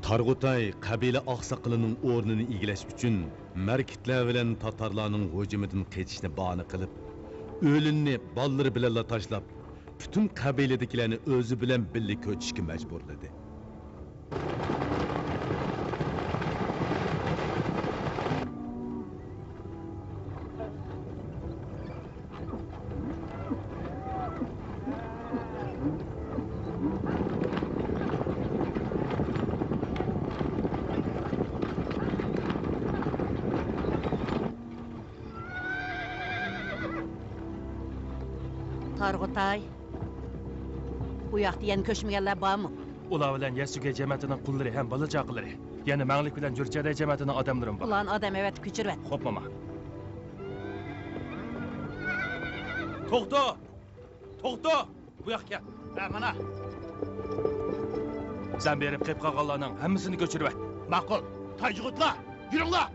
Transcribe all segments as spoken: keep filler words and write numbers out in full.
تارغۇتاي قەبىلە ئاقساقىلىنىڭ ئورنىنى ئىگىلەش ئۈچۈن مەركىتلەر بىلەن تاتارلارنىڭ ھۇجۇمىدىن قېچىشنى باھانە قىلىپ، ئۆلۈننى بالىلىرى بىلەنلا تاشلاپ، پۈتۈن قەبىلىدىكىلەرنى ئۆزى بىلەن بىللە كۆچۈشكە مەجبۇرلىدى. تارغۇتاي، بۇ ياقتا يەنە كۆچمىگەنلەر بارمۇ؟ ئۇلار بىلەن يەسۇگەي جەمەتىنىڭ قۇللىرى ھەم بالا-چاقىلىرى. يەنە مەڭلىك بىلەن جۈرچەدەي جەمەتىنىڭ ئادەملىرىمۇ بار. ئۇلارنى ئادەم ئەۋەتىپ كۆچۈرۈۋەت. خوپ، موما. توختا! توختا! بۇ ياققا كەل. ھە، مانا. سەن بېرىپ قېلىپ قالغانلارنىڭ ھەممىسىنى كۆچۈرۈۋەت. ماقۇل. تايجىغۇتلار، يۈرۈڭلار!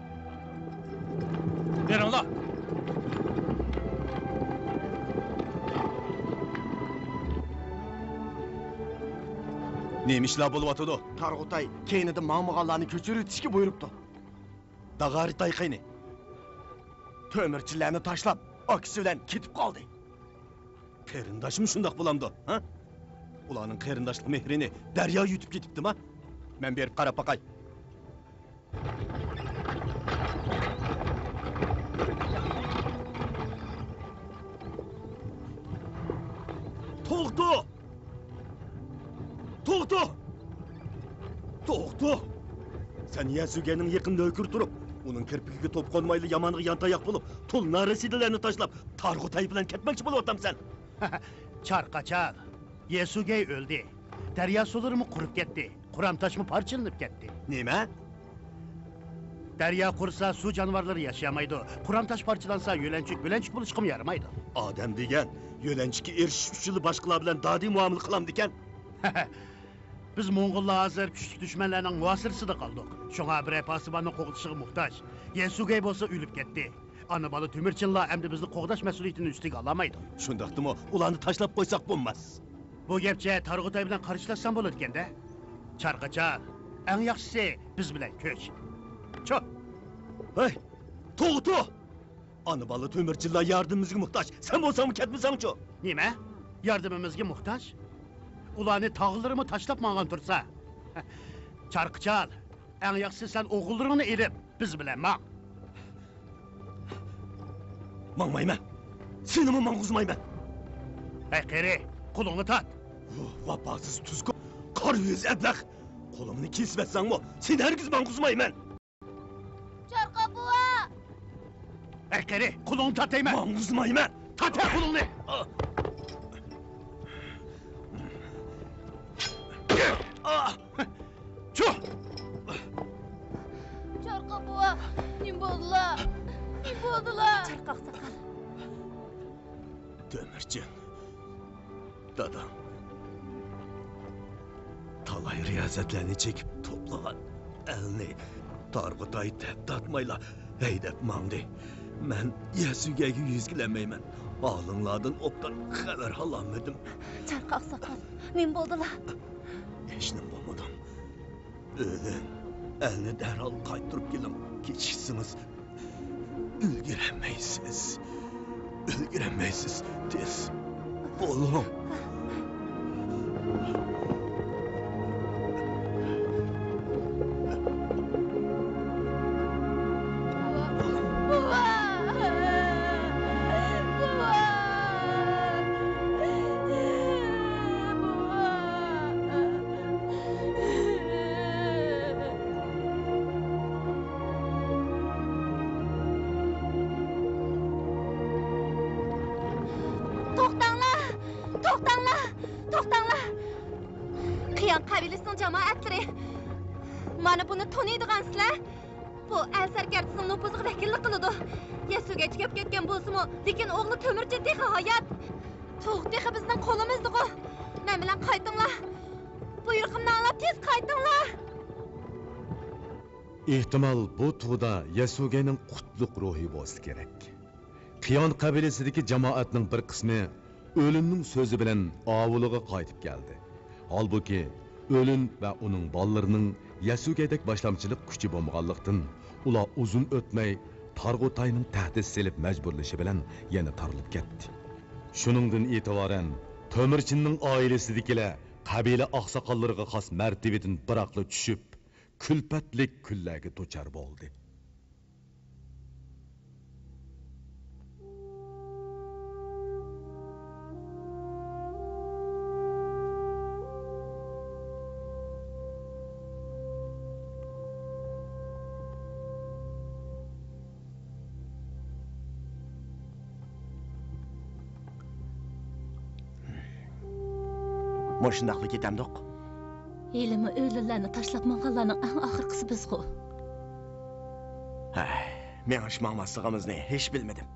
بېرىڭلار! نېمە ئىشلار بولۇۋاتىدۇ؟ تارغۇتاي كەينىدە ماڭمىغانلارنى كۆچۈرۈۋېتىشكە بۇيرۇپتۇ. داغارى تايقىنى. تۆمۈرچىلەرنى تاشلاپ، ئاكىسى بىلەن كېتىپ قالدى. قېرىنداشمۇ شۇنداق بولامدۇ، ھە؟ ئۇلارنىڭ قېرىنداشلىق مېھرىنى دەريا يۇتۇپ كېتىپتىما؟ مەن بېرىپ قاراپ باقاي. توختو! توختو! توختو! سەن يەسۇگەينىڭ يېقىندا ھۆكۈر تۇرۇپ، ئۇنىڭ كىرپىكىگە توپ قونمايلا يامانغا يانتاياق بولۇپ، تۇل نارەسىدىلەرنى تاشلاپ، تارغۇتاي بىلەن كەتمەكچى بولۇۋاتامسەن؟ چارقاچال، يەسۇگەي ئۆلدى. دەريا سۇلىرىمۇ قۇرۇپ كەتتى. قۇرامتاشمۇ پارچىلىنىپ كەتتى. نېمە؟ دەريا قۇرۇسا، سۇ جانىۋارلىرى ياشىيالمايدۇ. قۇرامتاش پارچىلانسا، يۆلەنچۈك يۆلەنچۈك بولۇشقىمۇ يارىمايدۇ. ئادەم دېگەن يۆلەنچۈككە ئېرىشىش ئۈچۈنلا باشقىلار بىلەن دادىي مۇئامىلە قىلامدىكەن؟ بىز موڭغۇللار ھازىر كۈچلۈك دۈشمەنلەرنىڭ مۇھاسىرىسىدە قالدۇق. شۇڭا بىرەر پاسىباننىڭ قوغدىشىغا موھتاج. يەسۇگەي بولسا ئۆلۈپ كەتتى. ئانا-بالا تۆمۈرچىنلار ئەمدى بىزنى قوغداش مەسئۇلىيىتىنى ئۈستىگە ئالالمايدۇ. شۇنداقتىمۇ، ئۇلارنى تاشلاپ قويساق بولماس. بۇ گەپچە تارغۇتاي بىلەن قارشىلاشسام بولىدىكەن-دە. چارقىچال، ئەڭ ياخشىسى بىز بىلەن كۆچ. چۇ! ھەي، توختو! ئانا-بالا تۆمۈرچىنلار ياردىمىمىزگە موھتاج. سەن بولساڭمۇ كەتمىسەڭچۇ؟ نېمە؟ ياردىمىمىزگە موھتاج؟ ئۇلارنى تاغىلىرىمۇ تاشلاپ ماڭغان تۇرسا. چارقىچال، ئەڭ ياخشىسى سەن ئوغۇللىرىڭنى ئېلىپ، بىز بىلەن ماڭ. ماڭمايمەن. سېنىمۇ ماڭغۇزمايمەن. ھەي قېرى، قولۇڭنى تارت. ۋاپاسىز تۇزكو، قارا يۈز ئەبلەخ. قولۇمنى كېسىۋەتسەڭمۇ، سېنى ھەرگىز ماڭغۇزمايمەن. چارقاق بوۋا! ئەي قېرى، قولۇڭنى تارت دەيمەن! ماڭغۇزمايمەن! تارت ھە قولۇڭنى! چۇ! چارقاق بوۋا، نېمە بولدىلا؟ نېمە بولدىلا؟ چارقاق ساقال. تۆمۈرچىن. دادام تالاي رىيازەتلەرنى چېكىپ توپلىغان ئەلنى تارغۇتاي تەپ تارتمايلا ھەيدەپ ماڭدى. مەن يەسۇگەيگە يۈزگىلەمەيمەن. ھالىڭلاردىن ئوبدان خەۋەر ئالالمىدىم. چارقاق ساقال، نېمە بولدىلا؟ ھېچنېمە بولمىدىم. ئۆلۈڭ. ئەلنى دەرھال قايتۇرۇپ كېلىڭ. كېچىكسىڭىز، ئۈلگۈرەلمەيسىز. ئۈلگۈرەلمەيسىز. تېز بولۇڭ. توختاڭلار! توختاڭلار! توختاڭلار! قىيان قەبىلىسىنىڭ جامائەتلىرى! مانا بۇنى تونۇيدىغانسىلەر؟ بۇ ئەل سەركەردىسىنىڭ نوپۇزىغا ۋەكىللىك قىلىدۇ. يەسۇگەي تۈگەپ كەتكەن بولسىمۇ، لېكىن ئوغلى تۆمۈرچىن تېخى ھايات. تۇغ تېخى بىزنىڭ قولىمىزدىغۇ. مەن بىلەن قايتىڭلار. بۇيرۇقۇمنى ئاڭلاپ تېز قايتىڭلار. ئېھتىمال، بۇ تۇغدا يەسۇگەينىڭ قۇتلۇق روھى بولسا كېرەك. قىيان قەبىلىسىدىكى جامائەتنىڭ بىر قىسمى ئۆلۈمنىڭ سۆزى بىلەن ئاۋۇلىغا قايتىپ كەلدى. ھالبۇكى، ئۆلۈن ۋە ئۇنىڭ بالىلىرىنىڭ يەسۇگەيدەك باشلامچىلىق كۈچى بولمىغانلىقتىن، ئۇلار ئۇزۇن ئۆتمەي تارغۇتاينىڭ تەھدىت سېلىپ مەجبۇرلىشى بىلەن يەنە تارىلىپ كەتتى. شۇنىڭدىن ئېتىبارەن، تۆمۈرچىننىڭ ئائىلىسىدىكىلەر قەبىلە ئاقساقاللىرىغا خاس مەرتىۋىدىن بىراقلا چۈشۈپ، كۈلپەتلىك كۈنلەرگە دۇچار بولدى. مۇشۇنداقلا كېتەمدۇق؟ ھېلىمۇ ئۆلۈنلەرنى تاشلاپ ماڭغانلارنىڭ ئەڭ ئاخىرقىسى بىزغۇ. ھەي، مېڭىش ماڭماسلىقىمىزنى ھېچ بىلمىدىم.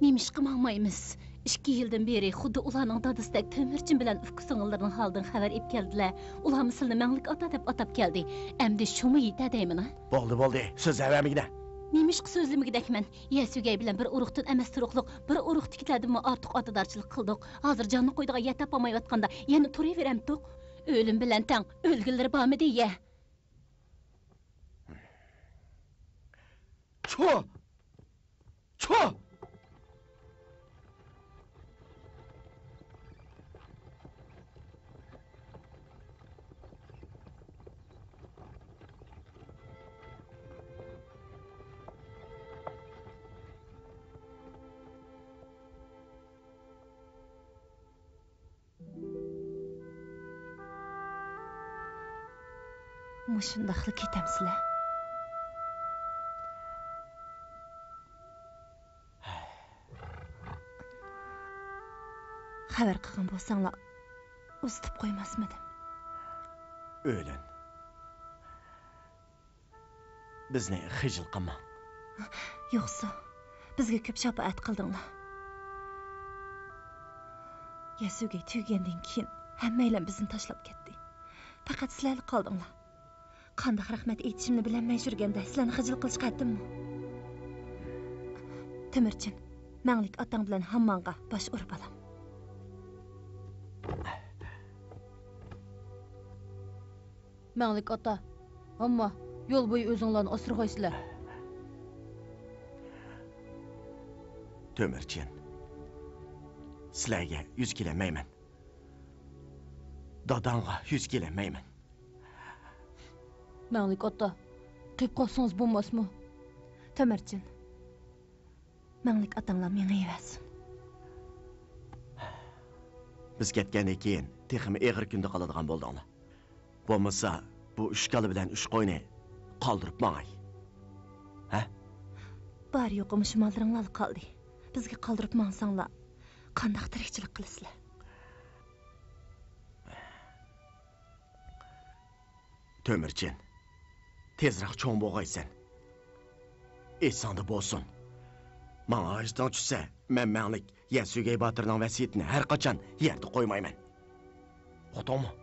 نېمىشقا ماڭمايمىز؟ ئىككى يىلدىن بېرى خۇددى ئۇلارنىڭ دادىسىدەك تۆمۈرچىن بىلەن ئۇكا سىڭىللىرىنىڭ ھالىدىن خەۋەر ئېلىپ كەلدىلە. ئۇلارمۇ سىلىنى مەڭلىك ئاتا دەپ ئاتاپ كەلدى. ئەمدى شۇمۇ يېتە دەيمىنا؟ بولدى، بولدى، سۆزلەۋەرمىگىنە. نېمىشقا سۆزلىمىگۈدەكمەن؟ يەسۈگەي بىلەن بىر ئۇرۇقتىن ئەمەس تۇرۇقلۇق بىر ئۇرۇقتىكىلەردىنمۇ ئارتۇق ئاتىدارچىلىق قىلدۇق. ھازىر جاننى قويىدىغان يەر تاپالمايۋاتقاندا يەنە تۇرۇۋېرەمتۇق؟ ئۆلۈم بىلەن تەڭ ئۆلگۈلىرى بارمىدى يە؟ چۇ! چۇ! مۇشۇنداقلا كېتەمسىلە؟ خەۋەر قىلغان بولساڭلار، ئۇزىتىپ قويماسمىدىم؟ ئۆلۈن. بىزنى خىجىل قىلماڭ. يوقسۇ، بىزگە كۆپ شاپائەت قىلدىڭلار. يەسۈگەي تۈگىگەندىن كېيىن ھەممەيلەن بىزنى تاشلاپ كەتتى. پەقەت سىلەرلا قالدىڭلار. قانداق رەھمەت ئېيتىشىمنى بىلەلمەي يۈرگەندە سىلەرنى خىجىل قىلىشقا ھەددىممۇ؟ تۆمۈرچىن، مەڭلىك ئاتاڭ بىلەن ھامماڭغا باش ئۇر، بالام. مەڭلىك ئاتا، ھامما، يول بويى ئۆزۈڭلارنى ئاسرىغايسىلەر. تۆمۈرچىن، سىلەرگە يۈز كېلەلمەيمەن. داداڭغا يۈز كېلەلمەيمەن. مەڭلىك ئاتا، قېلىپ قالسىڭىز بولماسمۇ؟ تۆمۈرچىن، مەڭلىك ئاتاڭلار مېڭىۋەرسۇن. بىز كەتكەندىن كېيىن تېخىمۇ ئېغىر كۈندە قالىدىغان بولدۇڭلار. بولمىسا، بۇ ئۈچ كالا بىلەن ئۈچ قوينى قالدۇرۇپ ماڭاي. ھە؟ بار يوقى مۇشۇ ماللىرىڭلارلا قالدى. بىزگە قالدۇرۇپ ماڭساڭلار، قانداق تىرىكچىلىك قىلىسىلەر؟ تۆمۈرچىن، تېزراق چوڭ بولغايسەن. ئېسىڭدە بولسۇن. ماڭا ھاجىتىڭ چۈشسە، مەن مەڭلىك يەسۈگەي باتۇرنىڭ ۋەسىيىتىنى ھەر قاچان يەردە قويمايمەن. ئۇقتۇڭمۇ؟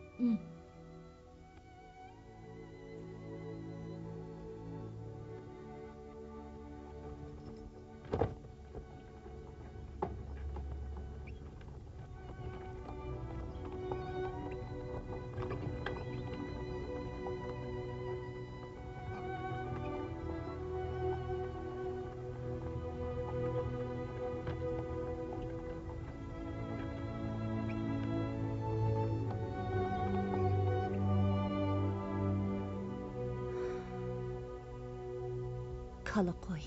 كالا قوي،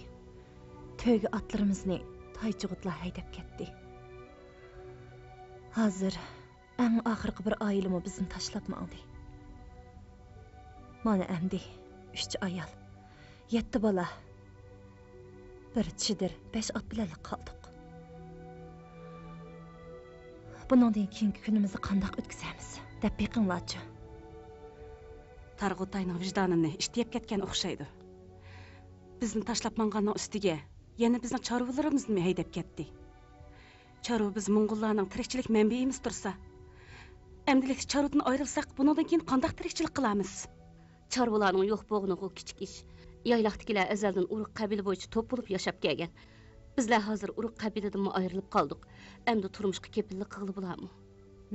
تۆگە ئاتلىرىمىزنى تايچىغۇتلار ھەيدەپ كەتتى. ھازىر ئەڭ ئاخىرقى بىر ئائىلىمۇ بىزنى تاشلاپ ماڭدى. مانا ئەمدى ئۈچ ئايال، يەتتە بالا، بىر چېدىر، بەش ئات بىلەنلا قالدۇق. بۇنىڭدىن كېيىنكى كۈنىمىزنى قانداق ئۆتكۈزەرمىز؟ دەپ بېقىڭلارچۇ. تارغۇتاينىڭ ۋىجدانىنى ئىت يەپ كەتكەن ئوخشايدۇ. بىزنى تاشلاپ ماڭغاننىڭ ئۈستىگە يەنە بىزنىڭ چارۋىلىرىمىزنىمۇ ھەيدەپ كەتتى. چارۋا بىز موڭغۇللارنىڭ تىرىكچىلىك مەنبىيىمىز تۇرسا، ئەمدىلىكتە چارۋىدىن ئايرىلساق، بۇنىڭدىن كېيىن قانداق تىرىكچىلىك قىلارمىز؟ چارۋىلارنىڭ يوق بولغىنىغۇ كىچىك ئىش. يايلاقتىكىلەر ئەزەلدىن ئۇرۇق قەبىلە بويىچە توپ بولۇپ ياشاپ كەلگەن. بىزلەر ھازىر ئۇرۇق قەبىلىدىنمۇ ئايرىلىپ قالدۇق. ئەمدى تۇرمۇشقا كېپىللىك قىلغىلى بولارمۇ؟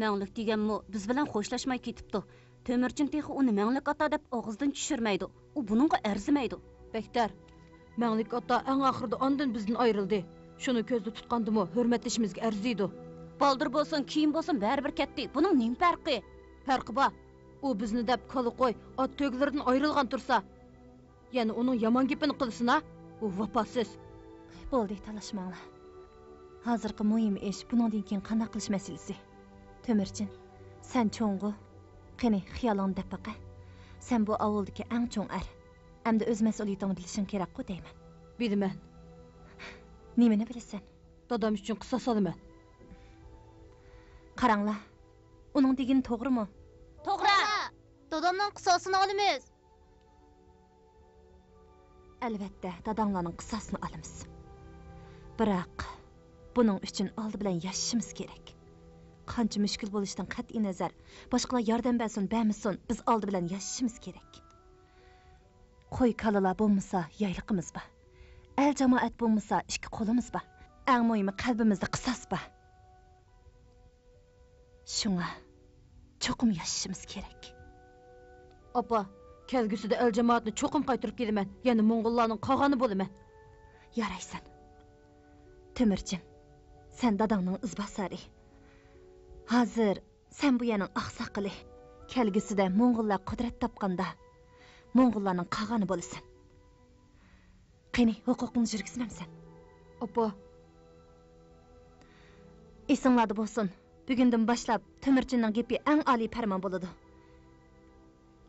مەڭلىك دېگەنمۇ بىز بىلەن خوشلاشماي كېتىپتۇ. تۆمۈرچىن تېخى ئۇنى مەڭلىك ئاتا دەپ ئاغزىدىن چۈشۈرمەيدۇ. ئۇ بۇنىڭغا ئەرزىمەيدۇ. بەكتەر، مەڭلىك ئاتا ئەڭ ئاخىرىدا ئاندىن بىزدىن ئايرىلدى. شۇنى كۆزدە تۇتقاندىمۇ ھۆرمەتلىشىمىزگە ئەرزىيدۇ. بالدۇر بولسۇن، كېيىن بولسۇن، بەرىبىر كەتتى. بۇنىڭ نېمە پەرقى؟ پەرقى بار. ئۇ بىزنى دەپ كالا، قوي، ئات تۆگىلىرىدىن ئايرىلغان تۇرسا، يەنە ئۇنىڭ يامان گېپىنى قىلسىنا، ئۇ ۋاپاسىز. بولدى، تالاشماڭلار. ھازىرقى مۇھىم ئىش بۇنىڭدىن كېيىن قانداق قىلىش مەسىلىسى. تۆمۈرچىن، سەن چوڭغۇ. قېنى، خىيالىڭنى دەپ بېقە. سەن بۇ ئاۋۇلدىكى ئەڭ چوڭ ئەر. ئەمدى ئۆز مەسئۇلىيىتىڭنى بىلىشىڭ كېرەكقۇ دەيمەن. بىلىمەن. نېمىنى بىلىسەن؟ دادام ئۈچۈن قىساس ئالىمەن. قاراڭلار، ئۇنىڭ دېگىنى توغرىمۇ؟ توغرا! دادامنىڭ قىساسىنى ئالىمىز. ئەلۋەتتە، داداڭلارنىڭ قىساسىنى ئالىمىز. بىراق، بۇنىڭ ئۈچۈن ئالدى بىلەن ياشىشىمىز كېرەك. قانچە مۈشكۈل بولۇشىدىن قەتئىينەزەر، باشقىلار ياردەم بەرسۇن، بەرمىسۇن، بىز ئالدى بىلەن ياشىشىمىز كېرەك. قوي-كالىلار بولمىسا، يايلىقىمىز بار. ئەل-جامائەت بولمىسا، ئىككى قولىمىز بار. ئەڭ مۇھىمى، قەلبىمىزدە قىساس بار. شۇڭا چوقۇم ياشىشىمىز كېرەك. ئاپا، كەلگۈسىدە ئەل-جامائەتنى چوقۇم قايتۇرۇپ كېلىمەن، يەنە موڭغۇللارنىڭ قاغانى بولىمەن. يارايسەن. تۆمۈرچىن، سەن داداڭنىڭ ئىزباسارى. ھازىر سەن بۇ يەرنىڭ ئاقساقىلى. كەلگۈسىدە موڭغۇللار قۇدرەت تاپقاندا، موڭغۇللارنىڭ قاغانى بولىسەن. قېنى، ھوقۇقۇڭنى يۈرگۈزمەمسەن؟ ئاپا. ئېسىڭلاردا بولسۇن، بۈگۈندىن باشلاپ تۆمۈرچىننىڭ گېپى ئەڭ ئالىي پەرمان بولىدۇ.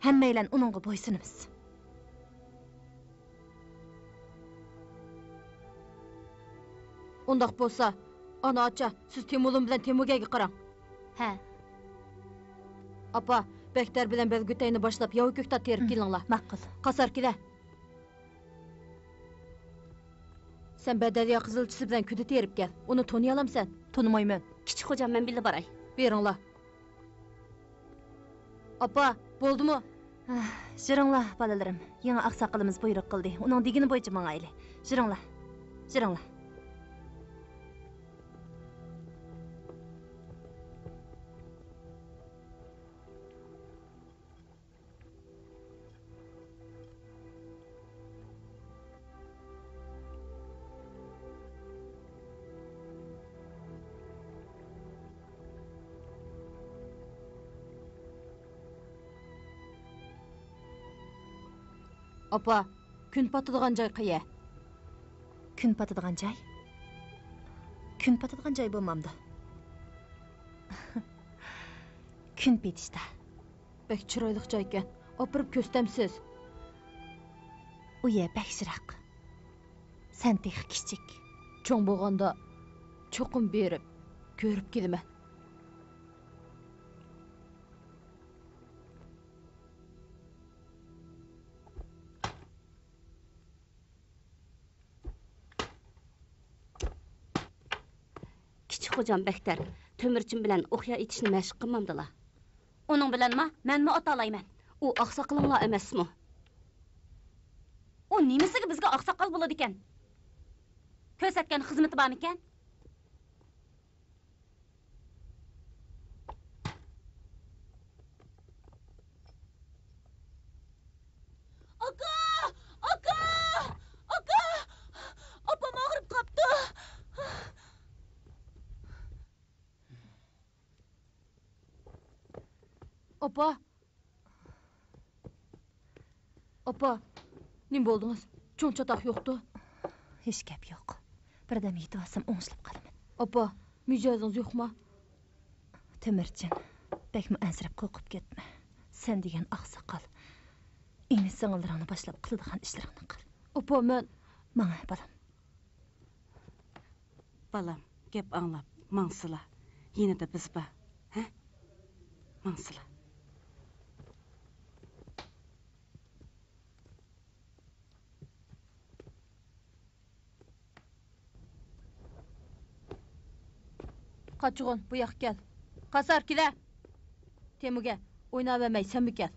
ھەممەيلەن ئۇنىڭغا بويسۇنىمىز. ئۇنداق بولسا، ئانا-ئاچا، سىز تېمۇلۇن بىلەن تېمۇگەگە قاراڭ. ھە. ئاپا، بەكتەر بىلەن بەلگۈتەينى باشلاپ ياۋا كۆكتات تېرىپ كېلىڭلار. ماقۇل. قاسار، كېلە. سەن بەدەليا قىزىلچىسى بىلەن كۈدە تېرىپ كەل. ئۇنى تونۇيالامسەن؟ تونۇمايمەن. كىچىك خوجام، مەن بىللە باراي. بېرىڭلار. ئاپا، بولدىمۇ؟ ئاھ، يۈرۈڭلار، بالىلىرىم. يېڭى ئاقساقىلىمىز بۇيرۇق قىلدى. ئۇنىڭ دېگىنى بويىچە ماڭايلى. يۈرۈڭلار. يۈرۈڭلار. ئاپا، كۈن پاتىدىغان جاي قەيە؟ كۈن پاتىدىغان جاي؟ كۈن پاتىدىغان جاي بولمامدۇ؟ كۈن پېتىشتا. بەك چىرايلىق جايكەن. ئاپىرىپ كۆرسىتەمسىز؟ ئۇ يەر بەك يىراق. سەن تېخى كىچىك. چوڭ بولغاندا چوقۇم بېرىپ كۆرۈپ كېلىمەن. كىچىك خوجام بەكتەر تۆمۈرچىن بىلەن ئوقيا ئېتىشنى مەشىق قىلمامدىلا؟ ئۇنىڭ بىلەنما مەنمۇ ئاتالايمەن. ئۇ ئاقساقىلىڭلار ئەمەسمۇ؟ ئۇ نېمىسىگە بىزگە ئاقساقال بولىدىكەن؟ كۆرسەتكەن خىزمىتى بارمىكەن؟ ئاكا! ئاكا! ئاكا! ئاپام ئاغرىپ قاپتۇ. ئاپا! ئاپا، نېمە بولدىڭىز؟ چوڭ چاتاق يوقتۇ؟ ھېچ گەپ يوق. بىردەم يېتىۋالسام ئوڭشىلىپ قالىمەن. ئاپا، مىجەزىڭىز يوقما؟ تۆمۈرچىن، بەكمۇ ئەنسىرەپ قورقۇپ كەتمە. سەن دېگەن ئاقساقال ئىنى-سىڭىللىرىڭنى باشلاپ قىلىدىغان ئىشلىرىڭنى قىل. ئاپا، مەن. ماڭە، بالام. بالام، گەپ ئاڭلاپ ماڭسىلا، يېنىدا بىز بار، ھە؟ ماڭسىلا. قاچىغۇن، بۇ ياققا كەل. قاسار، كېلە! تېمۇگە، ئويناۋەرمەي، سەنمۇ كەل.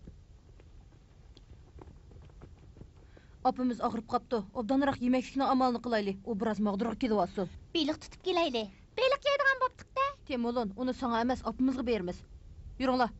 ئاپىمىز ئاغرىپ قاپتۇ. ئوبدانراق يېمەكلىكنىڭ ئامالىنى قىلايلى. ئۇ بىراز ماغدۇرغا كېلىۋالسۇن. بېلىق تۇتۇپ كېلەيلى. بېلىق يەيدىغان بوپتۇق-دە. تېمۇلۇن، ئۇنى ساڭا ئەمەس، ئاپىمىزغا بېرىمىز. يۈرۈڭلار.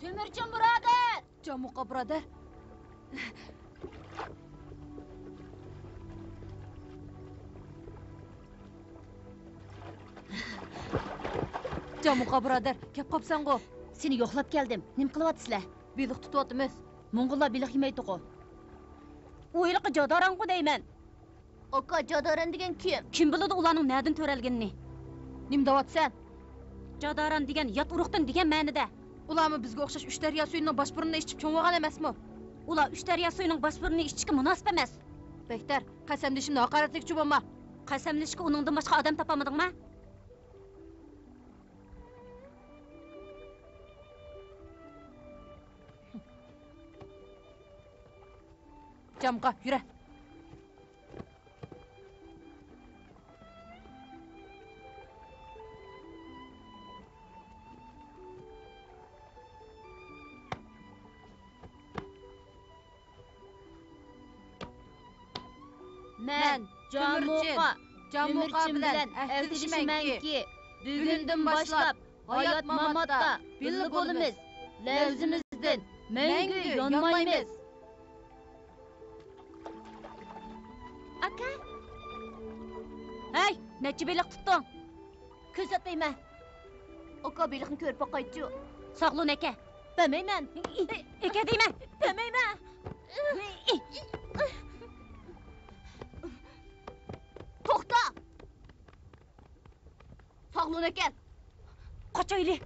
تۆمۈرچى بۇرادەر! جامۇقا بۇرادەر. جامۇقا بۇرادەر، كەپ قاپسەنغۇ؟ سېنى يوقلاپ كەلدىم. نېمە قىلىۋاتىسىلەر؟ بېلىق تۇتۇۋاتىمىز. موڭغۇللار بېلىق يېمەيدىغۇ. ئۇ ھېلىقى جادارانغۇ دەيمەن. ئاكا، جاداران دېگەن كىم؟ كىم بىلىدۇ ئۇلارنىڭ نەدىن تۆرەلگىنىنى؟ نېمە دەۋاتىسەن؟ جاداران دېگەن يات ئۇرۇقتىن دېگەن مەنىدە. ئۇلارمۇ بىزگە ئوخشاش ئۈچ دەريا سۈيىنىڭ باش بۇرنىنى ئىچىپ چوڭ بولغان ئەمەسمۇ؟ ئۇلار ئۈچ دەريا سۈيىنىڭ باش بۇرنىنى ئىچىشكە مۇناسىپ ئەمەس. بەكتەر، قەسەملىشىمنى ھاقارەتلىگۈچى بولما. قەسەملىشىشكە ئۇنىڭدىن باشقا ئادەم تاپالمىدىڭما؟ جامغا، يۈرە. مەن جامۇقا، جامۇقا بىلەن ئەھدىلىشىمەنكى، بۈگۈندىن باشلاپ ھايات-ماماتتا بىللە بولىمىز، لەۋزىمىزدىن مەڭگۈ يانمايمىز. ئاكا! ھەي، نەچچە بېلىق تۇتتۇڭ؟ كۆرسەتمەيمەن. ئاكا، بېلىقنى كۆرۈپ باقايچۇ. ساغلۇن ئەكە. بەرمەيمەن. ئەكە دەيمەن. بەرمەيمەن. توختا! ساغلۇن ئەكەل. قاچايلى.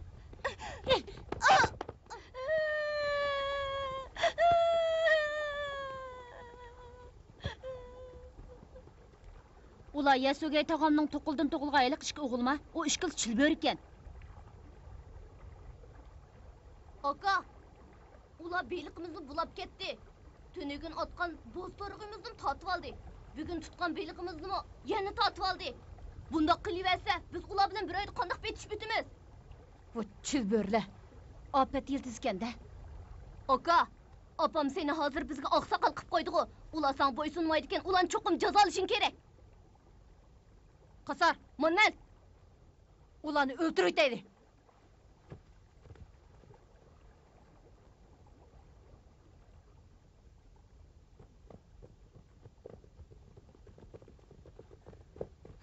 ئۇلار يەسۇگەي تاغامنىڭ توققۇلدىن تۇغۇلغان ھېلىقى ئىككى ئوغلىما؟ ئۇ ئىككىلىسى چىلبۆرە ئىكەن. ئاكا، ئۇلار بېلىقىمىزنى بۇلاپ كەتتى. تۈنۈگۈن ئاتقان بوز تورۇقىمىزنىمۇ تارتىۋالدى. بۈگۈن تۇتقان بېلىقىمىزنىمۇ يەنە تارتىۋالدى. بۇنداق قىلىۋەرسە، بىز ئۇلار بىلەن بىر ئۆيدە قانداق پېتىشىپ ئۆتىمىز؟ بۇ چىلبۆرىلەر. ئاپەت يىلتىزى ئىكەن-دە. ئاكا، ئاپام سېنى ھازىر بىزگە ئاقساقال قىلىپ قويدىغۇ. ئۇلار ساڭا بويسۇنمايدىكەن، ئۇلارنى چوقۇم جازالىشىڭ كېرەك. قاسار! ماننەل! ئۇلارنى ئۆلتۈرۈۋېتەيلى!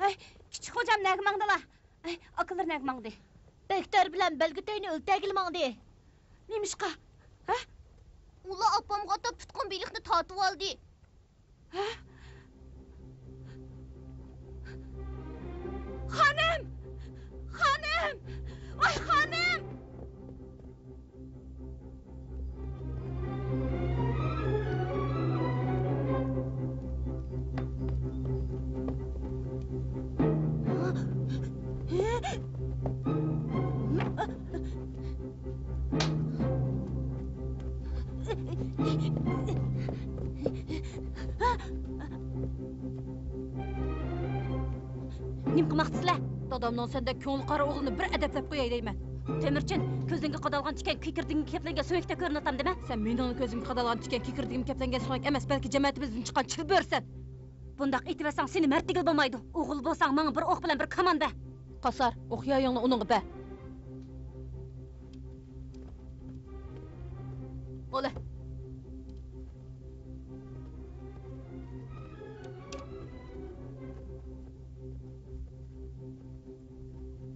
ھەي، كىچىك خوجام نەگە ماڭدىلا؟ ھەي، ئاكىلىرى نەگە ماڭدى؟ بەكتەر بىلەن بەلگۈتەينى ئۆلتەرگىلى ماڭدى. نېمىشقا؟ ھە؟ ئۇلار ئاپامغا ئاتاپ تۇتقان بېلىقنى تارتىۋالدى. ھە؟ خانىم! خانىم! ۋاي خانىم! نېمە قىلماقچىسىلەر؟ دادامنىڭ سەندەك كۆڭلى قارا ئوغلىنى بىر ئەدەپلەپ قوياي دەيمەن. تۆمۈرچىن، كۆزۈڭگە قادالغان تىكەن كېكىردىكىڭگە كەپلەنگەن سۆڭەكتەك كۆرۈنۈۋاتامدىمەن؟ سەن مېنىڭلا كۆزۈمگە قادالغان تىكەن كېكىردىكىمگە كەپلەنگەن سۆڭەك ئەمەس، بەلكى جەمەتىمىزدىن چىققان چىلبۆرىسەن. بۇنداق ئېيتىۋەتسەڭ سېنى مەرتلىگىلى بولمايدۇ. ئوغۇل بولساڭ ماڭا بىر ئوق بىلەن بىر كامان بەر. قاسار، ئوق يايىڭنى ئۇنىڭغا بەر. بولە.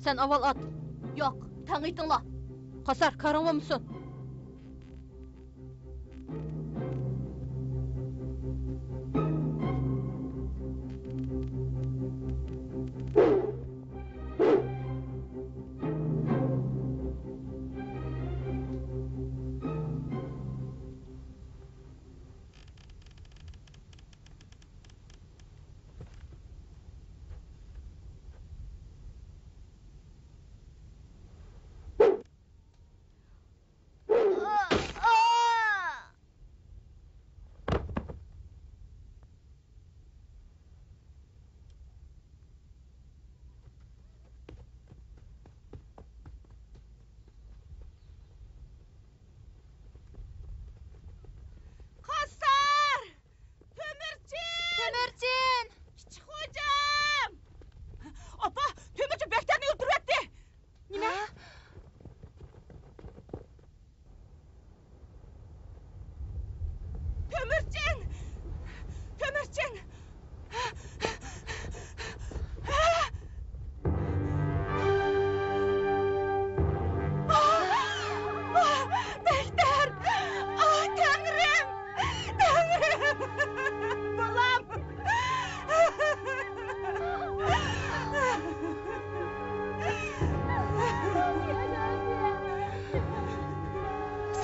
سەن ئاۋۋال ئات. ياق، تەڭ ئېتىڭلار. قاسار، كارىڭ بولمىسۇن.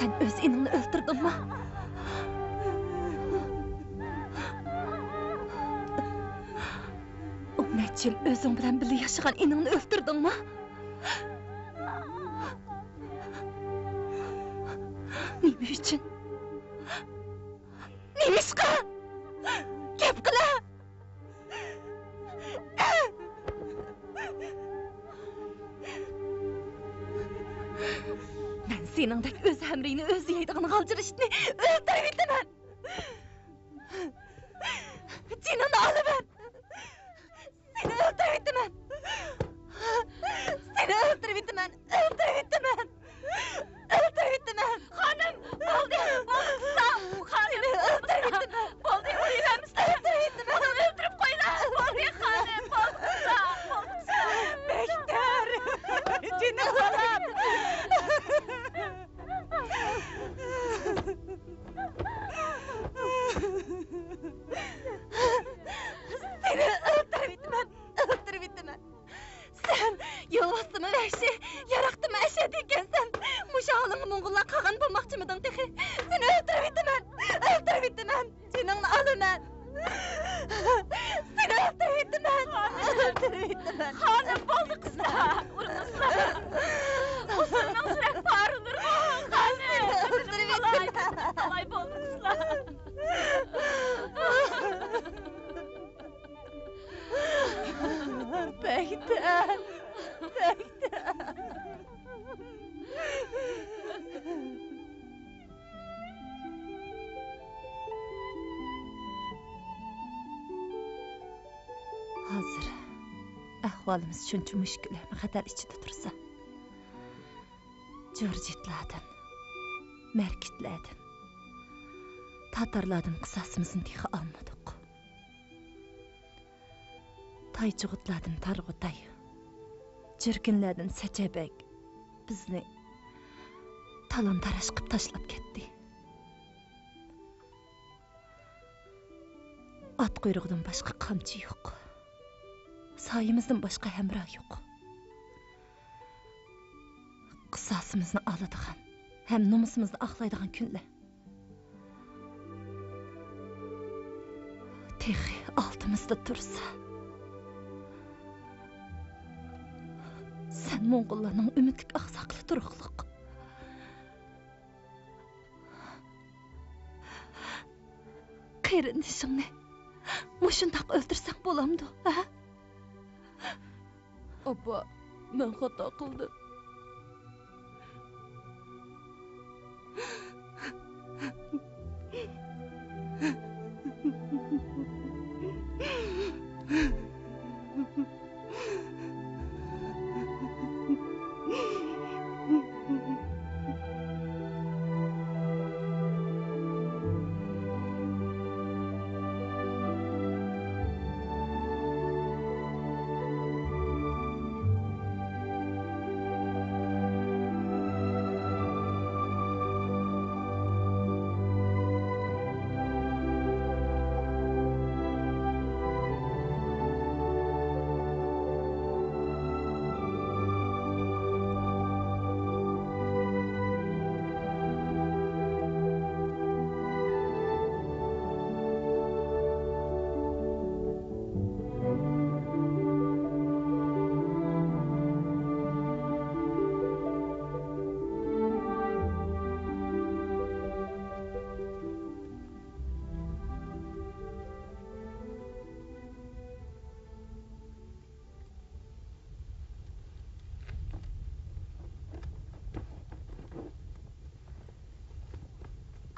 سەن ئۆز ئىنىڭنى ئۆلتۈردۈڭمۇ؟ ئون نەچچە يىل ئۆزۈڭ بىلەن بىللە ياشىغان ئىنىڭنى ئۆلتۈردۈڭمۇ؟ نېمە ئۈچۈن؟ نېمىشقا؟ گەپ قىلە! مەن سېنىڭدەك ئۆز ھەمرىيىنى ئۆزى يەيدىغان غالجىر ئىتنى ئۆلتۈرۈۋېتىمەن! جېنىڭنى ئالىمەن! سېنى ئۆلتۈرۈۋېتىمەن! سېنى ئۆلتۈرۈۋېتىمەن! ئۆلتۈرۈۋېتىمەن! ئۆلتۈرۈۋېتىمەن! خانىم، بولدى، بولدى، قىسا! خانىم، ئۆلتۈرۈۋېتىمەن! بولدى، ئۇرۇۋەرمىسىلە! ئۆلتۈرۈۋېتىمەن! ئۇنى ئۆلتۈرۈپ قويلا! بولدى، خانىم، بولدى، قىسا! بولدى، قىسا! بەكتەر! جېنىم بالام! سېنى ئۆلتۈرۈۋېتىمەن! ئۆلتۈرۈۋېتىمەن! سەن يولۋاستىمۇ ۋەھشىي، ياراقتىمۇ ئەشەددىي ئىكەنسەن! مۇشۇ ھالىڭغا موڭغۇللار قالغان بولماقچىمىدىڭ تېخى؟ سېنى ئۆلتۈرۈۋېتىمەن! ئۆلتۈرۈۋېتىمەن! جېنىڭنى ئالىمەن! سېنى ئۆلتۈرۈۋېتىمەن! ئۆلتۈرۈۋېتىمەن! خانىم، بولدى قىزلار! ئۇرمىسىلا! قۇسۇرنىڭ سۈرەك پارىلىرىغۇ! خانىم! سېنى ئۆلتۈرۈۋېتىمەن! ئالاي بولمىسىلا! بەكتەر! بەكتەر! ھازىر ئەھۋالىمىز شۇنچە مۈشكۈل ھەم خەتەر ئىچىدە تۇرسا، جۇرجىتلاردىن، مەركىتلەردىن، تاتارلاردىن قىساسىمىزنى تېخى ئالمىدۇق. تايچۇغۇتلاردىن تارغۇتاي، جۈركۈنلەردىن سەچەبەگ بىزنى تالان-تاراج قىپ تاشلاپ كەتتى. ئات قۇيرۇقىدىن باشقا قامچا يوق. سايىمىزدىن باشقا ھەمراھ يوق. قىساسىمىزنى ئالىدىغان ھەم نومۇسىمىزنى ئاقلايدىغان كۈنلەر تېخى ئالدىمىزدا تۇرسا، سەن موڭغۇللارنىڭ ئۈمىدلىك ئاقساقىلى تۇرۇقلۇق قېرىندىشىڭنى مۇشۇنداق ئۆلتۈرسەڭ بولامدۇ، ھە؟ ئاپا، مەن خاتا قىلدىم.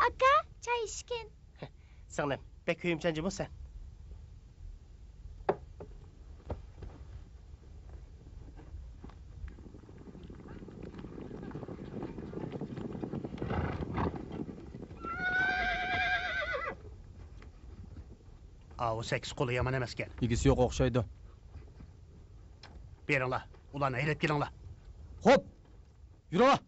ئاكا، چاي ئىچكىن. سىڭلىم، بەك كۆيۈمچان جۇمۇ سەن. ئاۋۇ سەككىز قولى يامان ئەمەسكەن. ئىگىسى يوق ئوخشايدۇ. بېرىڭلار، ئۇلارنى ھەيدەپ كېلىڭلار. خوپ! يۈرۈڭلار!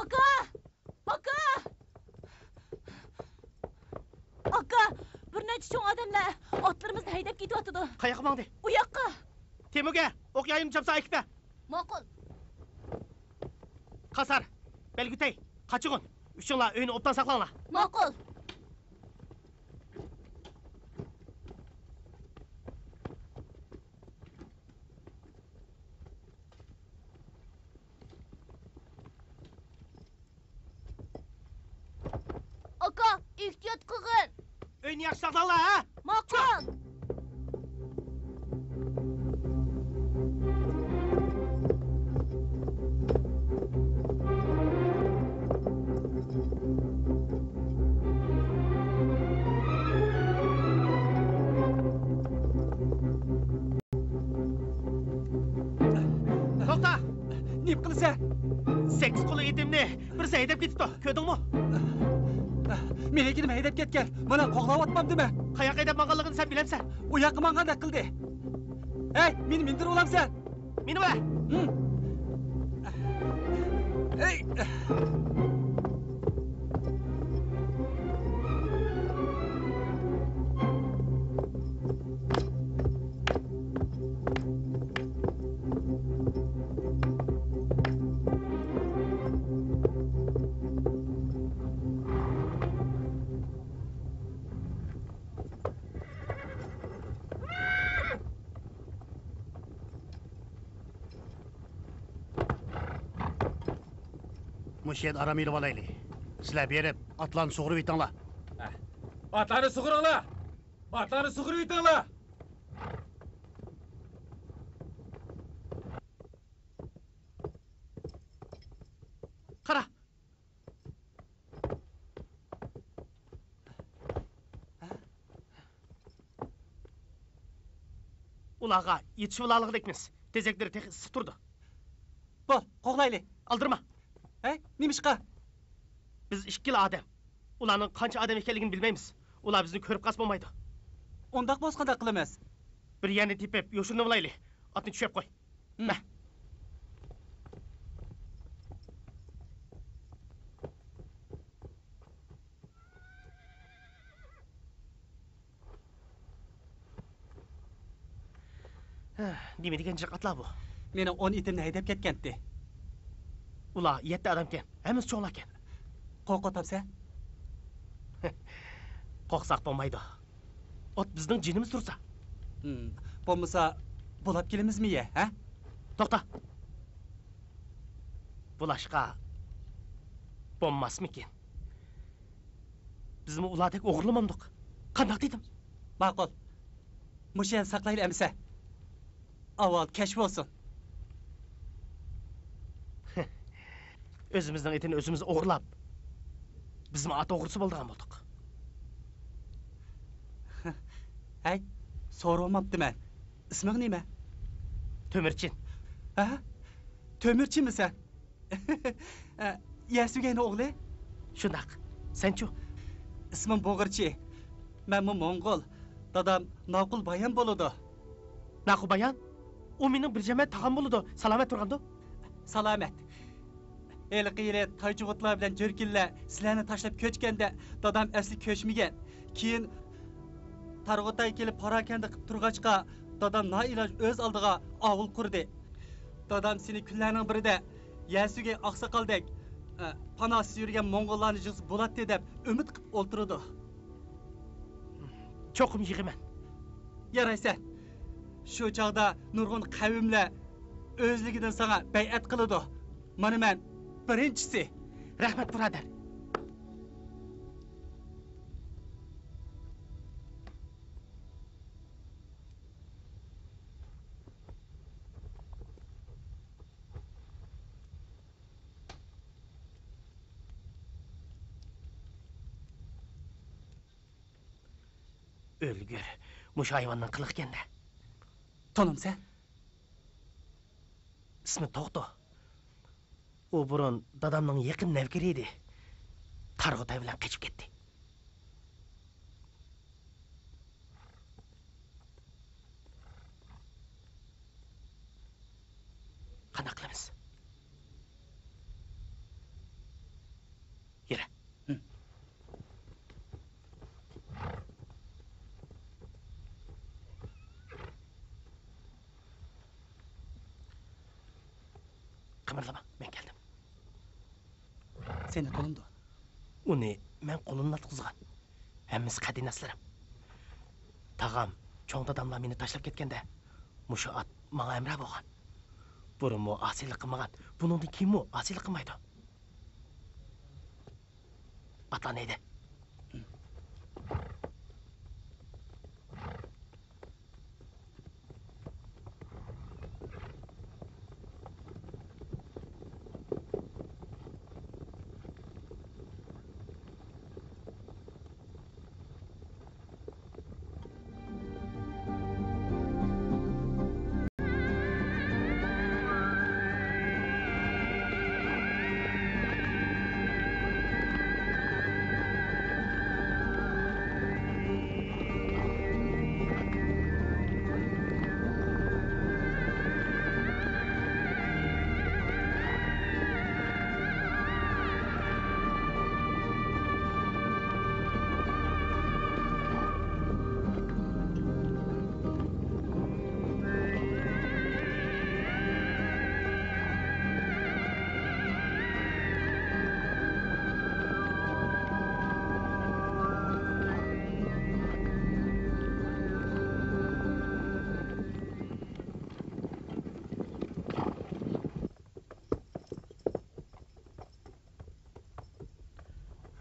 ئاكا! ئاكا! ئاكا! بىر چوڭ ئادەملەر ئاتلىرىمىزنى ھەيدەپ كېتىۋاتىدۇ. قاياققا ماڭدى؟ ئۇ ياققا. تېمۇرگە ئوق يايىم چاپسا ئەكىپ بەر. ماقۇل. قاسار، بەلگۈتەي، قاچىغۇن، ئۈچۈڭلار ئۆينى ئوبدان ساقلاڭلار. ماقۇل. ئاكا، ئېھتىيات قىلغىن! ئۆينى ياخشى ساقلاڭلار، ھە؟ ماقۇل! توختا! نېمە قىلىسەن؟ سەككىز قۇلۇق ئېتىمنى بىرسى ھەيدەپ كېتىپتۇ، كۆردۈڭمۇ؟ مېنىڭكىنىمۇ ھەيدەپ كەتكەن. مانا، قوغلاۋاتمامدىمەن. قاياققا ھەيدەپ ماڭغانلىقىنى سەن بىلەمسەن؟ ئۇ ياققا ماڭغاندەك قىلدى. ھەي، مېنى مىندۈرۈۋالامسەن؟ مېنى ۋە! ھىم. ئەي! مۇشۇ يەردە ئارام ئېلىۋالايلى. سىلەر بېرىپ، ئاتلارنى سۇغۇرۇۋېتىڭلار. ھە. ئاتلارنى سۇغۇرۇڭلار! ئاتلارنى سۇغۇرۇۋېتىڭلار! قارا! ئۇلارغا يېتىشىۋالالىغۇدەكمىز. تېزەكلىرى تېخى ئىسسىق تۇرىدۇ. بول، قوغلايلى. ئالدىرىما. ھەي، نېمىشقا؟ بىز ئىككىلا ئادەم. ئۇلارنىڭ قانچە ئادەم ئىكەنلىكىنى بىلمەيمىز. ئۇلار بىزنى كۆرۈپ قالسا بولمايدۇ. ئۇنداق بولسا قانداق قىلىمىز؟ بىر يەرنى تېپىپ يوشۇرۇنۇۋالايلى. ئاتنى چۈشۈرۈپ قوي. مە. نېمە دېگەن جىق ئاتلار بۇ؟ مېنىڭ ئون ئېتىمنى ھەيدەپ كەتكەنتى. ئۇلار يەتتە ئادەمكەن، ھەممىسى چوڭلاركەن. قورقۇۋاتامسەن؟ قورقساق بولمايدۇ. ئات بىزنىڭ جېنىمىز تۇرسا. ھىم، بولمىسا بولاپ كېلىمىزمۇ يە، ھە؟ توختا! بولاشقا بولماسمىكىن؟ بىزمۇ ئۇلاردەك ئوغرىلىمامدۇق؟ قانداق دېدىم؟ ماقۇل. مۇشۇ يەردە ساقلايلى ئەمىسە. ئاۋۋال كەچ بولسۇن. ئۆزىمىزنىڭ ئېتىنى ئۆزىمىز ئوغرىلاپ، بىزمۇ ئات ئوغرىسى بولىدىغان بولدۇق. ھەي، سورىۋالماپتىمەن. ئىسمىڭ نېمە؟ تۆمۈرچىن. ھە؟ تۆمۈرچىنمىسەن؟ يەسۈگەينىڭ ئوغلى؟ شۇنداق. سەنچۇ؟ ئىسمىم بۇغرىچى. مەنمۇ موڭغۇل. دادام ناقۇل بايان بولىدۇ. ناقۇل بايان؟ ئۇ مېنىڭ بىر جەمەت تاغام بولىدۇ. سالامەت تۇرغاندۇ؟ سالامەت. ھېلىقى يىلى تايجۇغۇتلار بىلەن جۈركىنلەر سىلەرنى تاشلاپ كۆچكەندە، دادام ئەسلى كۆچمىگەن. كېيىن تارغۇتايغا كېلىپ پاراكەندە قىلىپ تۇرغاچقا، دادام نائىلاج ئۆز ئالدىغا ئاۋۇل قۇردى. دادام سېنى كۈنلەرنىڭ بىرىدە يەسۈگەي ئاقساقالدەك، ئە، پاناھسىز يۈرگەن موڭغۇللارنى يىغسا بولاتتى دەپ ئۈمىد قىلىپ ئولتۇرىدۇ. چوقۇم يىغىمەن. يارايسەن. شۇ چاغدا نۇرغۇن قەۋملەر ئۆزلۈكىدىن ساڭا بەيئەت قىلىدۇ. مانا مەن بىرىنچىسى. رەھمەت، بۇرادەر. ئۆلگۈر، مۇشۇ ھايۋاننىڭ قىلىقى ئىكەن-دە. تونۇمسەن؟ ئىسمى توختو. ئۇ بۇرۇن دادامنىڭ يېقىن نەۋكىرى ئىدى. تارغۇتاي بىلەن قېچىپ كەتتى. قانداق قىلىمىز؟ يۈرە. ھىم. ئىمىرلىما، مەن كەلدىم. سېنى تونۇمدۇ؟ ئۇنى مەن قولۇمنى ئاتقۇزغان. ھەممىسى قەدىناسلىرىم. تاغام، چوڭ داداملار مېنى تاشلاپ كەتكەندە، مۇشۇ ئات ماڭا ھەمراھ بولغان. بۇرۇنمۇ ئاسىيلىق قىلمىغان، بۇنىڭدىن كېيىنمۇ ئاسىيلىق قىلمايدۇ. ئاتلارنى ھەيدە.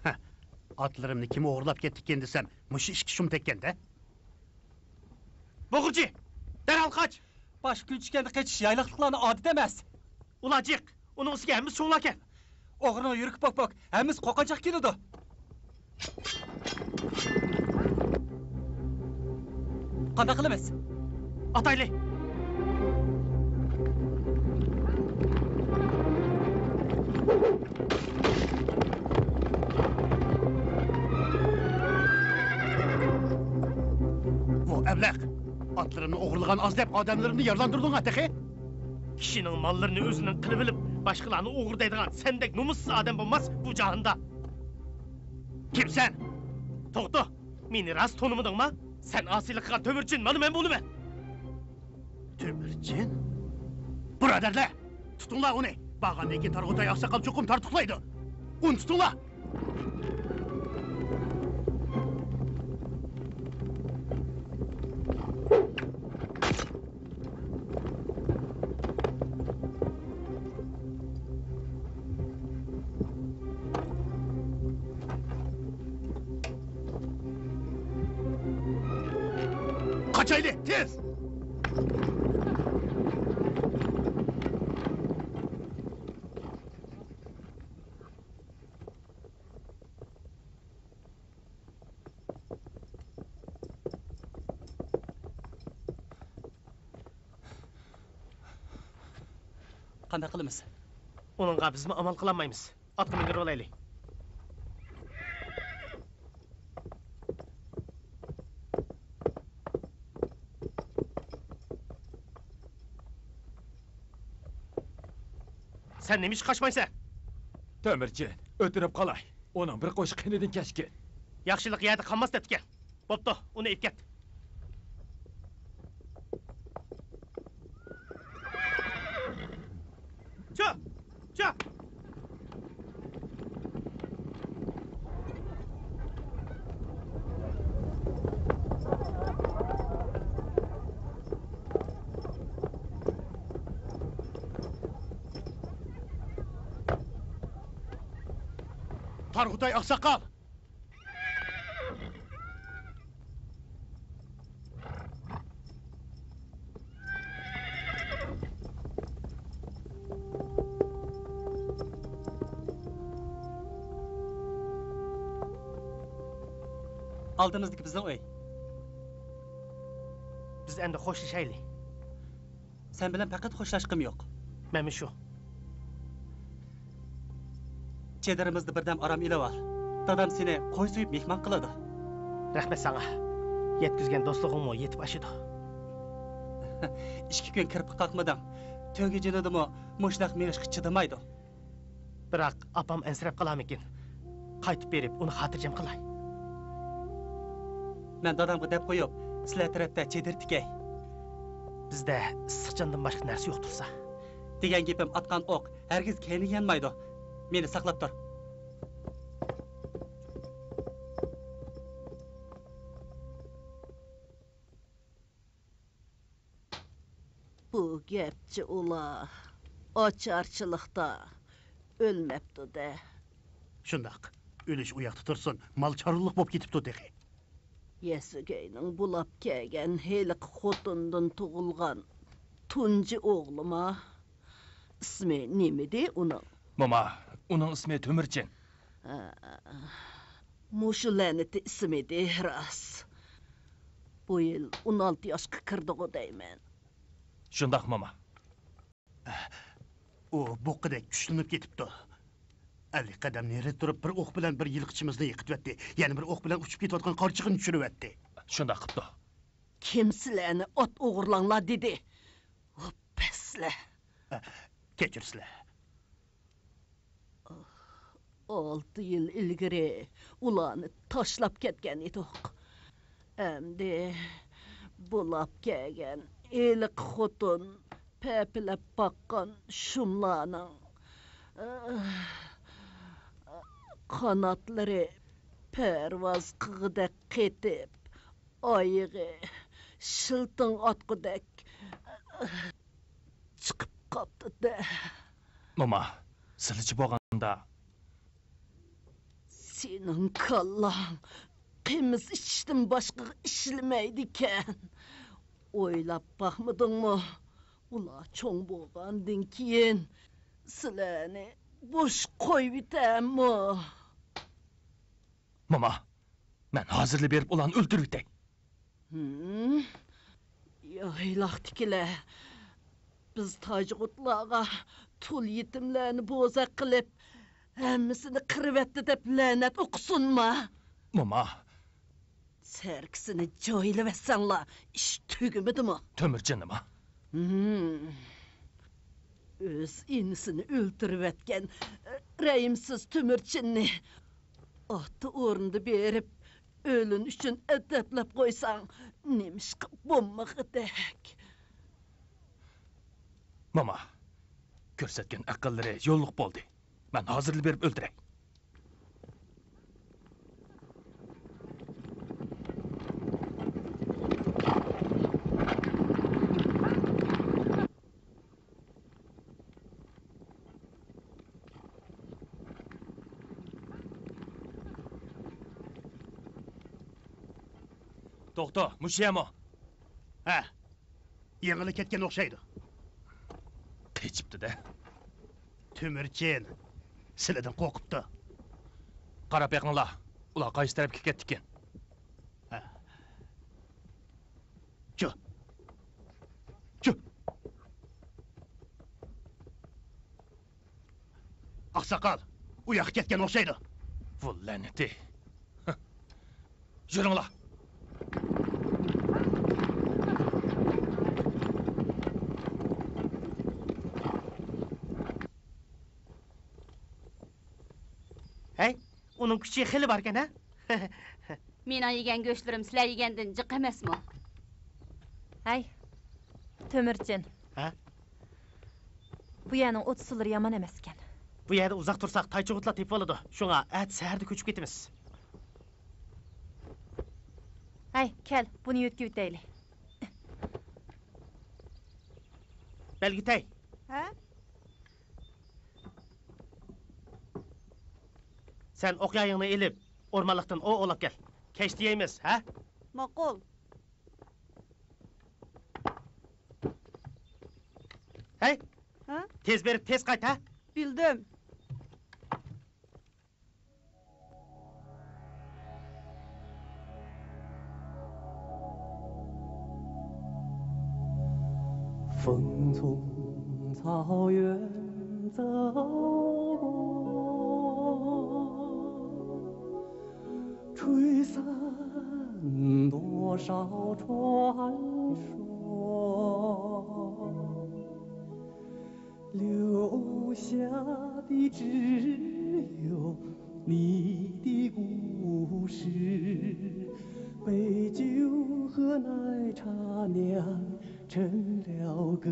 ھە، ئاتلىرىمنى كىم ئوغرىلاپ كەتتىكىن دېسەم، مۇشۇ ئىككى شۇم تەگكەندە. بوغۇچى، دەرھال قاچ! باشقا كۈن چۈشكەندە قېچىش يايلاقلىقلارنىڭ ئادىتى ئەمەس. ئۇلار جىق، ئۇنىڭ ئۈستىگە ھەممىسى چوڭلاركەن. ئوغرىنىڭ يۈرىكى پوك-پوك، ھەممىسى قورقۇنچاق كېلىدۇ. قانداق قىلىمىز؟ ئاتايلى! ۋو ئەبلەخ! ئاتلىرىمنى ئوغرىلىغان ئاز دەپ ئادەملىرىمنى يارىلاندۇردۇڭ ھە تېخى؟ كىشىنىڭ ماللىرىنى ئۆزىنىڭ قىلىۋېلىپ، باشقىلارنى ئوغرى دەيدىغان سەندەك نومۇسسىز ئادەم بولماس بۇ جاھاندا. كىمسەن؟ توختا، مېنى راست تونۇمىدىڭما؟ سەن ئاسىيلىق قىلغان تۆمۈرچىن مانا مەن بولىمەن. تۆمۈرچىن؟ بۇرادەرلەر، تۇتۇڭلار ئۇنى! بارغاندىن كېيىن تارغۇتاي ئاقساقال چوقۇم تارتۇقلايدۇ. ئۇنى تۇتۇڭلار! قاچايلى، تېز! قانداق قىلىمىز؟ ئۇنىڭغا بىزمۇ ئامال قىلالمايمىز. ئاتقا مىندۈرۈۋالايلى. سەن نېمە ئىشقا قاچمايسەن؟ تۆمۈرچىن، ئۆتۈنۈپ قالاي. ئۇنىڭ بىر قوشۇق قېنىدىن كەچكىن. ياخشىلىق يەردە قالماس دەپتىكەن. بوپتۇ، ئۇنى ئېلىپ كەت. چا! چا! تارغۇتاي ئاقساقال! ئالدىمىزدىكى بىزنىڭ ئۆي. بىز ئەمدى خوشلىشايلى. سەن بىلەن پەقەت خوشلاشقۇم يوق. مەنمۇ شۇ. چېدىرىمىزدا بىردەم ئارام ئېلىۋال. دادام سېنى قوي سويۇپ مېھمان قىلىدۇ. رەھمەت ساڭا. يەتكۈزگەن دوستلۇقۇڭمۇ يېتىپ ئاشىدۇ. ئىككى كۈن كىرپىك قاقمىدىڭ. تۆگە جېنىدىمۇ مۇشۇنداق مېڭىشقا چىدىمايدۇ. بىراق ئاپام ئەنسىرەپ قالارمىكىن؟ قايتىپ بېرىپ ئۇنى خاتىرجەم قىلاي. مەن دادامغا دەپ قويۇپ، سىلەر تەرەپتە چېدىر تىكەي. بىزدە ئىسسىقچاندىن باشقا نەرسە يوق تۇرسا. دېگەن گېپىم ئاتقان ئوق ھەرگىز كەينىگە يانمايدۇ. مېنى ساقلاپ تۇر. بۇ گەپچە ئۇلار ئاچارچىلىقتا ئۆلمەپتۇ-دە. شۇنداق. ئۆلۈش ئۇ ياقتا تۇرسۇن، مال چارۋىلىق بولۇپ كېتىپتۇ تېخى. يەسلىگەينىڭ بۇلاپ كەلگەن ھېلىقى خوتۇندىن تۇغۇلغان تۇنجى ئوغلىما؟ ئىسمى نېمىدى ئۇنىڭ؟ موما، ئۇنىڭ ئىسمى تۆمۈرچىن. ھە، مۇشۇ لەنىتى ئىسىم ئىدى، راست. بۇ يىل ئون ئالتە ياشقا كىردىغۇ دەيمەن. شۇنداق، موما. ئۇ بۇققىدەك كۈچلىنىپ كېتىپتۇ. ئەللىك قەدەم نېرى تۇرۇپ، بىر ئوق بىلەن بىر يىلقىچىمىزنى يىقىتىۋەتتى. يەنە بىر ئوق بىلەن ئۇچۇپ كېتىۋاتقان قارچىقىنى چۈشۈرۈۋەتتى. شۇنداق قىپتۇ. كىم سىلەرنى ئات ئوغرىلاڭلار دېدى؟ ۋاپپەسلە! ئە، كەچۈرسىلە. ئالتە يىل ئىلگىرى ئۇلارنى تاشلاپ كەتكەن ئىدۇق. ئەمدى بۇلاپ كەلگەن ھېلىقى خوتۇن پەپىلەپ باققان شۇملارنىڭ قاناتلىرى پەرۋاز قىلغۇدەك قېتىپ، ئايىغى شىلتىڭ ئاتقۇدەك چىقىپ قاپتۇ-دە. موما، سىلىچە بولغاندا. سېنىڭ كاللاڭ قىمىز ئىچىشتىن باشقىغا ئىشلىمەيدىكەن. ئويلاپ باقمىدىڭمۇ؟ ئۇلار چوڭ بولغاندىن كېيىن سىلەرنى بوش قويۇۋېتەممۇ؟ موما، مەن ھازىرلا بېرىپ ئۇلارنى ئۆلتۈرۈۋېتەي. ھىم؟ يايلاقتىكىلەر بىز تاجىغۇتلارغا تۇل يېتىملەرنى بوزەك قىلىپ، ھەممىسىنى قىرىۋەتتى دەپ لەنەت ئوقۇسۇنما؟ موما. سەركىسىنى جايلىۋەتسەڭلار، ئىش تۈگىمىدىمۇ؟ تۆمۈرچىننىمۇ؟ ھىم. ئۆز ئىنىسىنى ئۆلتۈرۈۋەتكەن رەھىمسىز تۆمۈرچىننى ئاتا ئورنىدا بېرىپ، ئۆلۈن ئۈچۈن ئەدەپلەپ قويساڭ، نېمىشقا بولمىغۇدەك؟ موما، كۆرسەتكەن ئەقىللىرى يوللۇق بولدى. مەن ھازىرلا بېرىپ ئۆلتۈرەي. توختا، مۇشۇ يەرمۇ؟ ھە. يېڭىلا كەتكەن ئوخشايدۇ. قېچىپتۇ-دە. تۆمۈرچىن سىلىدىن قورقۇپتۇ. قاراپ بېقىڭلار، ئۇلار قايسى تەرەپكە كەتتىكىن؟ ھە. چۇ. چۇ. ئاقساقال، ئۇ ياققا كەتكەن ئوخشايدۇ. ۋۇ لەنىتى. يۈرۈڭلار. ھەي، ئۇنىڭ كۈچى خېلى باركەن، ھە؟ مېنىڭ يېگەن گۆشلىرىم سىلەر يېگەندىن جىق ئەمەسمۇ؟ ھەي، تۆمۈرچىن. ھە؟ بۇ يەرنىڭ ئوت-سۇلىرى يامان ئەمەسكەن. بۇ يەردە ئۇزاق تۇرساق تايچۇغۇتلار تېپىۋالىدۇ. شۇڭا ئەتە سەھەردە كۆچۈپ كېتىمىز. ھەي، كەل، بۇنى يۆتكىۋېتەيلى. بەلگۈتەي. ھە؟ سەن ئوقيايىڭنى ئېلىپ، ئورمانلىقتىن ئوۋ ئوۋلاپ كەل. كەچتە يەيمىز، ھە؟ ماقۇل. ھەي! ھە؟ تېز بېرىپ، تېز قايت، ھە؟ بىلدىم. 风从草原走过，吹散多少传说，留下的只有你的故事被酒和奶茶酿成了歌。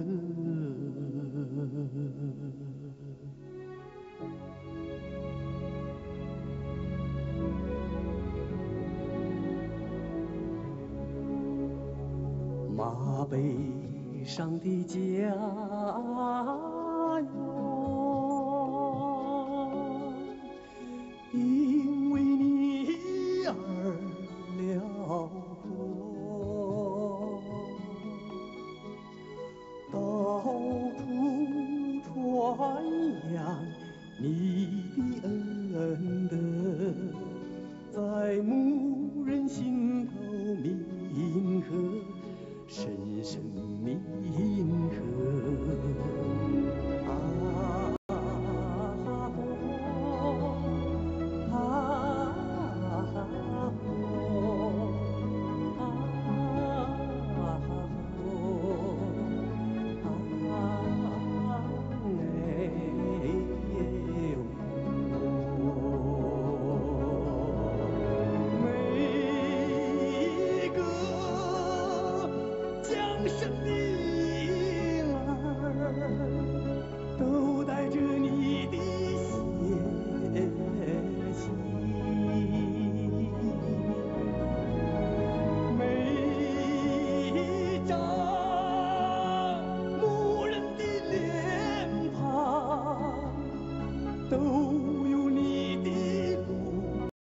马背上的家园。